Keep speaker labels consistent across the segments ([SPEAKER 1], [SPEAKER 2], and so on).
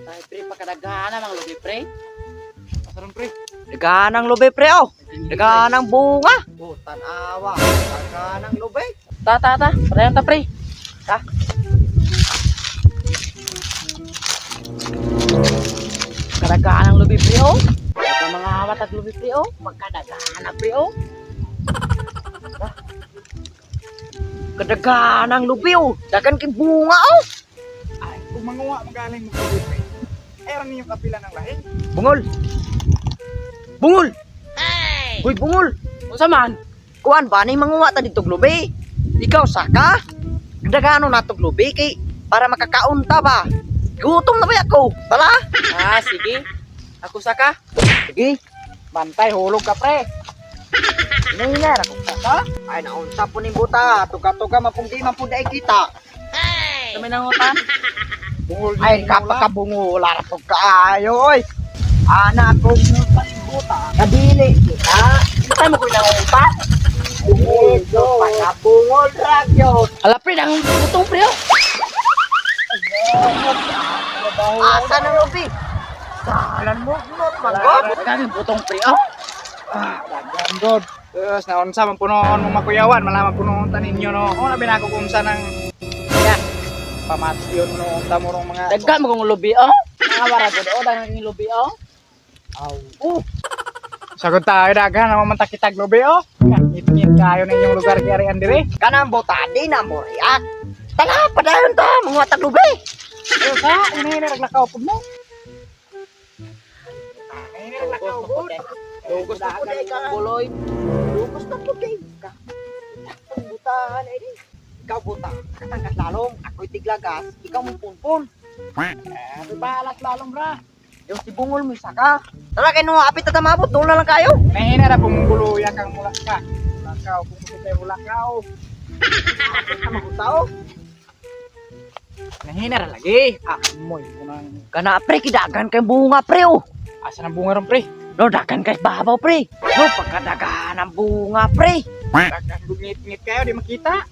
[SPEAKER 1] Ay, pre, pakadagana mang lubi, pre.
[SPEAKER 2] Asaron, pre.
[SPEAKER 3] Daganang lube, pre, oh. Daganang bunga. Oh, tanawa. Daganang lube.
[SPEAKER 1] Ta, ta, ta. Padayon ta, pre.
[SPEAKER 3] Ta.
[SPEAKER 1] Kadagaan ang lubi, pre, oh. Dagang mga awat at lubi, pre, oh. Magkadagaan na, pre, oh.
[SPEAKER 3] Kadaganang lube, oh. Dagan kay bunga, oh.
[SPEAKER 2] Ay, kung manguha magaling mo pre. Ay, ran ninyong kapila ng lahi.
[SPEAKER 3] Bungol. Bungol. Hey! Hoy, bungol.
[SPEAKER 1] Unsa man?
[SPEAKER 3] Kuan ba ni manguha ta dito lubi? Ikaw saka? Dagano na tog lubi kay para makakaon ta ba? Gutom na ba ako? Tala?
[SPEAKER 1] Ah, sige. Ako saka.
[SPEAKER 3] Sige.
[SPEAKER 2] Bantay, hulog ka, pre.
[SPEAKER 3] Nahina ra ko saka. Ay naunsa po ning buta. Tuga-tuga mapungdi man pud ay kita.
[SPEAKER 1] Kami nangutan.
[SPEAKER 2] Bungol
[SPEAKER 3] Ay kapakabungol ra pud kaayo oy. Ana kong buta. Kadili kita.
[SPEAKER 1] Kita mo ko nangutan.
[SPEAKER 3] Bungol pakabungol ra gyud.
[SPEAKER 1] Ala, pre, nang butong, pre, oh.
[SPEAKER 3] Asa na lubi? Salan mo gnot manggod.
[SPEAKER 1] Dagang butong, pre, oh.
[SPEAKER 2] Ah, dagan god. Terus naunsa man punoon mong makuyawan, malaman punoon ta ninyo no. O labi na ako kung unsa nang
[SPEAKER 1] Ya,
[SPEAKER 2] pamatyon no unta mo rong mga
[SPEAKER 1] daga mo kong lubi, oh. Mga wara gud, oh, dagang lubi, oh.
[SPEAKER 2] Aw. Sagot tayo dagan naman man ta kitag lubi oh. Ngit-ngit kayo na inyong lugar kay arian dire.
[SPEAKER 3] Kanang buta di na mo react. Tala padayon ta mga taglubi.
[SPEAKER 2] Ayo sa, ini naglakaw pud mo. Ini naglakaw pud.
[SPEAKER 3] Lugos na po ka.
[SPEAKER 1] Buloy.
[SPEAKER 3] Lugos na po kay ka. Ang butahan ay di. Ikaw buta, katangkat lalong, ako'y tiglagas, ikaw mong punpon.
[SPEAKER 2] Eh, balas lalong ra.
[SPEAKER 3] Yung si bungol mo isa ka. Tara kay no, apit ta tamabot, doon na lang kayo.
[SPEAKER 2] Nahina ra pumunggulo ya kang mula ka. Mulakaw kung gusto tayo mulakaw.
[SPEAKER 3] Apit na magutao.
[SPEAKER 2] Nahina ra lagi. Ah, moy kunang
[SPEAKER 3] Kana pre kidagan kay bunga pre oh.
[SPEAKER 2] asa ng bunga ron pre.
[SPEAKER 3] No dagan kay babaw pre. No pagkadagan ang bunga pre.
[SPEAKER 2] Dagan ngit-ngit kayo di makita.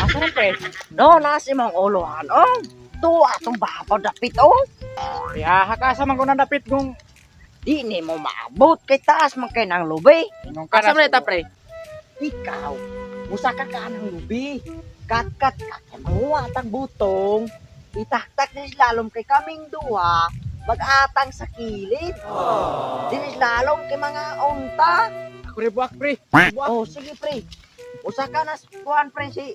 [SPEAKER 2] Asa ron pre?
[SPEAKER 3] No nasi mong uluhan oh. Tuwa atong babaw dapit oh.
[SPEAKER 2] Ya, ka sa man kunang dapit kung
[SPEAKER 3] Di ni mo maabot kay taas man kay nang lubi.
[SPEAKER 2] ingon ka
[SPEAKER 1] Asa
[SPEAKER 2] na.
[SPEAKER 1] man ita, pre?
[SPEAKER 3] Ikaw, musa ka ka ng lubi. Kat-kat ka kay manguha tag butong. Itaktak ni lalom kay kaming duha. Mag-atang sa kilid. Dinis lalom kay mga unta.
[SPEAKER 2] Ako rin buwak pre. Buwak.
[SPEAKER 3] Oh, sige pre. Usa ka na kuan pre si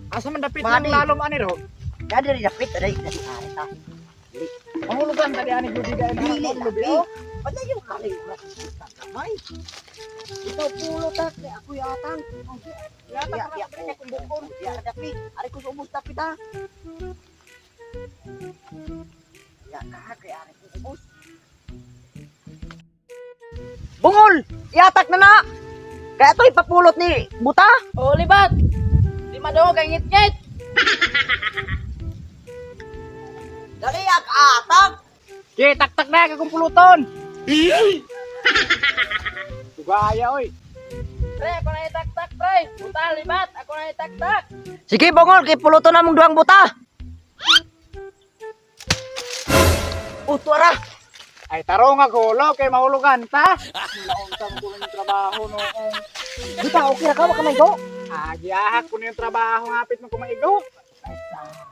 [SPEAKER 2] Asa man dapit
[SPEAKER 3] Mani.
[SPEAKER 2] ng lalom ani ro?
[SPEAKER 3] Dadi rin dapit dali dali ari ta.
[SPEAKER 2] Mahulugan tadi ani lubi dai na
[SPEAKER 3] Dili
[SPEAKER 2] lubi
[SPEAKER 3] lagi.
[SPEAKER 2] oh.
[SPEAKER 3] Padayon kali ora sa kamay. Ikaw pulo ta kay ako yatang.
[SPEAKER 2] Yata
[SPEAKER 3] Iya,
[SPEAKER 2] ka
[SPEAKER 3] iya,
[SPEAKER 2] na pre kay kung bukon.
[SPEAKER 3] Iya dapit. Ari ko sa ubos dapit ha. Ya ka kay ari ko ubos. Bungol, iatak na na. Kaya to ipapulot ni Buta.
[SPEAKER 1] Oh, libat. Lima daw kay ngit-ngit.
[SPEAKER 3] Dali ak atag.
[SPEAKER 2] Ke taktak na kay kung puluton. Tugaya oy.
[SPEAKER 1] Pre, ako na itaktak, pre. Buta, libat. Ako na itaktak.
[SPEAKER 3] Sige Bungol, kay puluton na mong duhang buta. Uto ra.
[SPEAKER 2] Ay tarong nga gulo kay mahulugan ta. Naunsa mo kuno yung trabaho noong.
[SPEAKER 3] Buta okay ra ka wa ka may go.
[SPEAKER 2] Ah, giyahak ko na yung trabaho hapit mo kumaigo.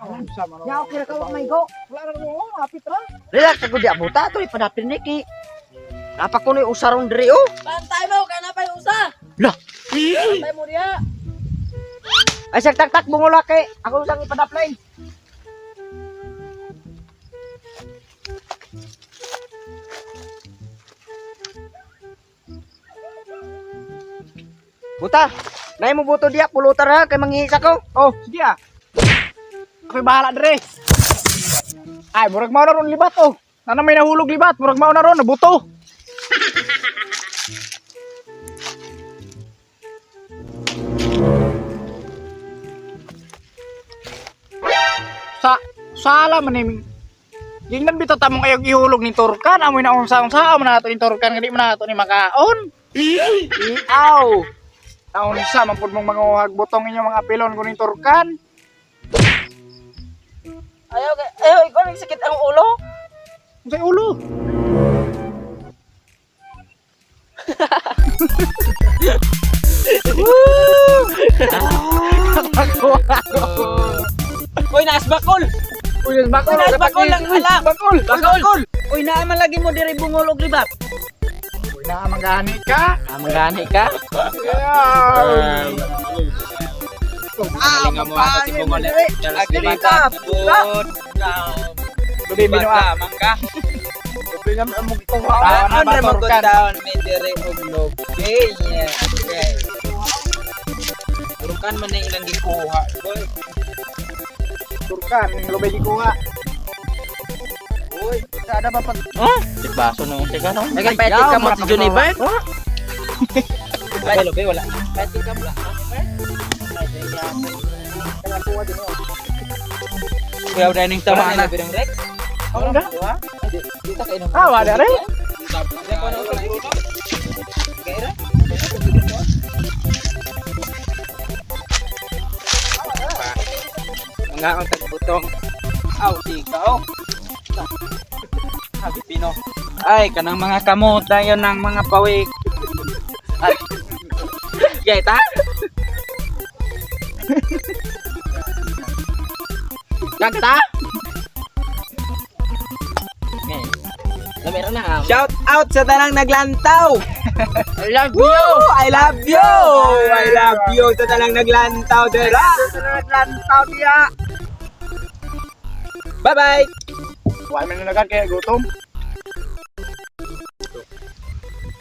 [SPEAKER 2] Unsa man.
[SPEAKER 3] Ya okay ra ka wa ka may go.
[SPEAKER 2] Wala ra mo hapit ra.
[SPEAKER 3] Relax ako di abuta to ipadapin ni ki. Napa ko ni usarong diri oh.
[SPEAKER 1] Bantay mo, kay napay usa.
[SPEAKER 3] Lah.
[SPEAKER 1] Bantay mo diha.
[SPEAKER 3] Ay sag tak tak bungol kay ako usang ipadaplay. Buta, nay mo buto diya pulutan ra kay mangihis ako.
[SPEAKER 2] Oh, sige ah. Ako'y bahala dire. Ay, murag mao na ron libat oh. Nana may nahulog libat, murag mao na ron nabuto. Sa sala man ni Gingnan bitaw tamong ayog ihulog ni Turkan, amoy na unsa-unsa man nato ni Turkan, nga di man nato ni makaon. Iaw. Taon sa man pud mong manguhag butong inyong mga pilon kuning turkan.
[SPEAKER 1] Ayaw, ayaw, ikaw nagsakit ang ulo.
[SPEAKER 2] Unsay ulo?
[SPEAKER 4] Uy, naas bakol.
[SPEAKER 2] Uy, bakol,
[SPEAKER 4] Uy, naas bakol lang alam.
[SPEAKER 2] Bakol,
[SPEAKER 4] Bakol.
[SPEAKER 1] Uy, naaman lagi mo diri bungol og libat.
[SPEAKER 2] Uy, naa man gani ka.
[SPEAKER 1] Amang gani ka.
[SPEAKER 2] Yeah.
[SPEAKER 4] Ah, mo ako si Bungol.
[SPEAKER 3] Agri ka,
[SPEAKER 2] Lubi binuha.
[SPEAKER 4] Mangka.
[SPEAKER 2] Lubi nga mo kuha
[SPEAKER 4] Taon
[SPEAKER 2] na
[SPEAKER 4] ra
[SPEAKER 2] ba
[SPEAKER 4] mo
[SPEAKER 2] turkan.
[SPEAKER 4] taon may dire og lobe. Yeah. Okay. Turukan man na ilang gikuha. Boy.
[SPEAKER 2] Turkan, lubi gikuha.
[SPEAKER 3] Uy, sada ba pag
[SPEAKER 1] Baso no, teka no. Nagapaitik ka mo si Johnny Bird.
[SPEAKER 4] Wala, lobe wala.
[SPEAKER 1] Paitik ka mo.
[SPEAKER 4] Kuya dining tama na. Rex.
[SPEAKER 2] Ang ga?
[SPEAKER 4] Dito kay inom.
[SPEAKER 2] Ah, wala rin.
[SPEAKER 4] Mga ang tagbutong. Aw, ikaw. Habi pino. Ay, kanang mga kamot dayon ng mga pawik. Ay. Yay, ta?
[SPEAKER 1] Kanta. Lamera na.
[SPEAKER 4] Shout out sa tanang naglantaw.
[SPEAKER 1] I love you.
[SPEAKER 4] Woo! I love you! I love you sa tanang naglantaw dira.
[SPEAKER 3] Naglantaw niya.
[SPEAKER 4] Bye-bye.
[SPEAKER 2] Wala man na kaya gutom.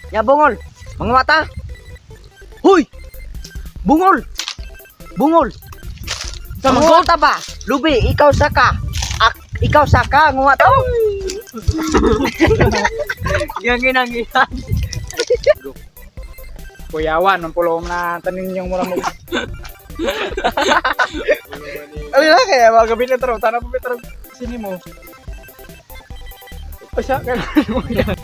[SPEAKER 3] Ya bungol, mga mata. Huy! Bungol! Bungol!
[SPEAKER 1] Sa mga
[SPEAKER 3] Nguwata ba? Lubi, ikaw saka. Ak, ikaw saka, nguwata.
[SPEAKER 1] Yang ginangihan.
[SPEAKER 2] Kuyawan, ang pulong na tanin yung mura mo. Ano na kaya mga gabi na taro, tara pa taro sini mo. O siya, kaya mo yan.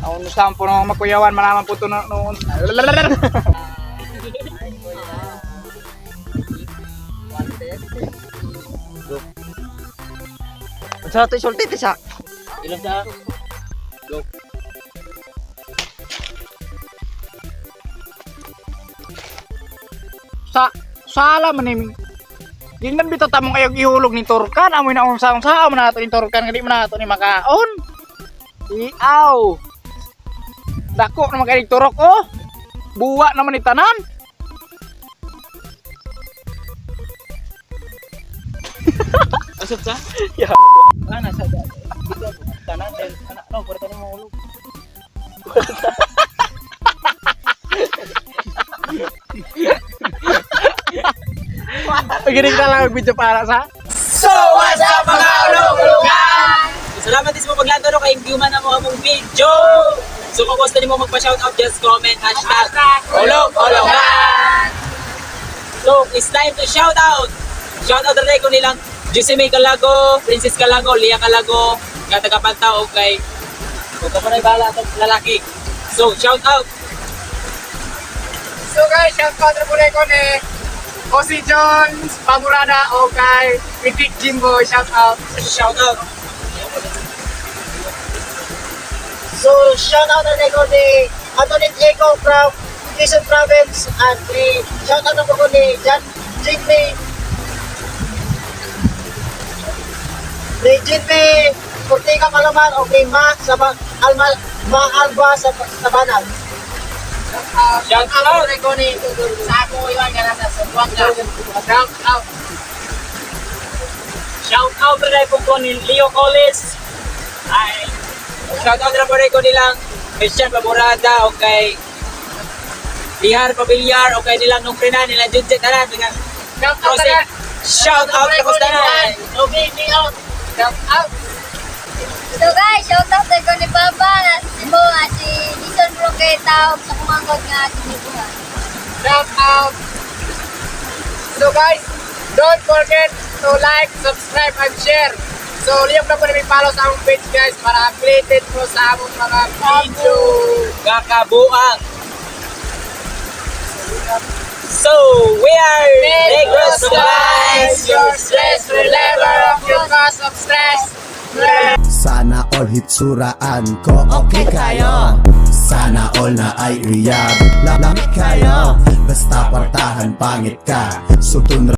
[SPEAKER 2] Ako no sampo no makuyawan, malaman po ito na noon.
[SPEAKER 3] Sa to isulti ti sa.
[SPEAKER 1] Ilan sa?
[SPEAKER 2] Sa sala man ni Gingan bitaw tamong ayog ihulog ni Turkan, amoy na unsa unsa man nato ni Turkan nga di man nato ni makaon. Iaw. Dako naman kay turok oh. Buwa naman ni tanan.
[SPEAKER 4] Usap sa?
[SPEAKER 2] Yeah.
[SPEAKER 4] Ah, nasa dito. Tanan del anak no, pwede na mahulog.
[SPEAKER 2] Paginig na lang ang video para sa
[SPEAKER 4] So, what's up mga ulong-ulungan? Salamat din sa mga paglanto no, kay human na mo among video. So kung gusto nimo magpa-shoutout, just comment #ulong-ulungan. So, it's time to shout out. Shout out rin ko nilang Jose May Calago, Princess Calago, Lia Calago, nga tagapagtao kay kung ka pa bahala atong lalaki. So, shout out.
[SPEAKER 2] So guys, shout out na po rin ko ni Jose Jones, Pamurada, o kay Pitik Jimbo, shout out.
[SPEAKER 4] Shout out.
[SPEAKER 3] So, shout out na ko ni Antonin Eco from Quezon Province and ni shout out na po ko ni John Jimmy ni Jimmy Ortega Palaman o kay Ma sa Alma Ma Alba sa Sabanal.
[SPEAKER 4] Shout out.
[SPEAKER 1] Ko ni sa ako iwan ka na sa Zamboanga. Shout out.
[SPEAKER 4] Shout out rin po ko ni Leo Collis. Ay, shout out rin po rin ko nilang Christian Baborada o kay Lihar Pabiliar o kay nilang nung Prenan, nilang Junjet tanan.
[SPEAKER 1] Shout out.
[SPEAKER 4] Proceed. Shout out sa Kustanan.
[SPEAKER 1] Okay, me out. Shout out.
[SPEAKER 5] So guys, shout out ko ni Papa na sa Cebu nga si Jason Roqueta ug sa kumangkot nga kinibuhan.
[SPEAKER 2] Shout out. So guys, don't forget to like, subscribe, and share. So, liyok na po namin follow sa among page, guys, para updated mo sa among mga video.
[SPEAKER 4] Kakabuang. So, we are Negros Vibes,
[SPEAKER 2] your stress reliever of your cause of stress.
[SPEAKER 6] Sana all hitsuraan ko okay kayo. Sana all na ay uyab. Lamit kayo. Basta kwartahan pangit ka. Sutun.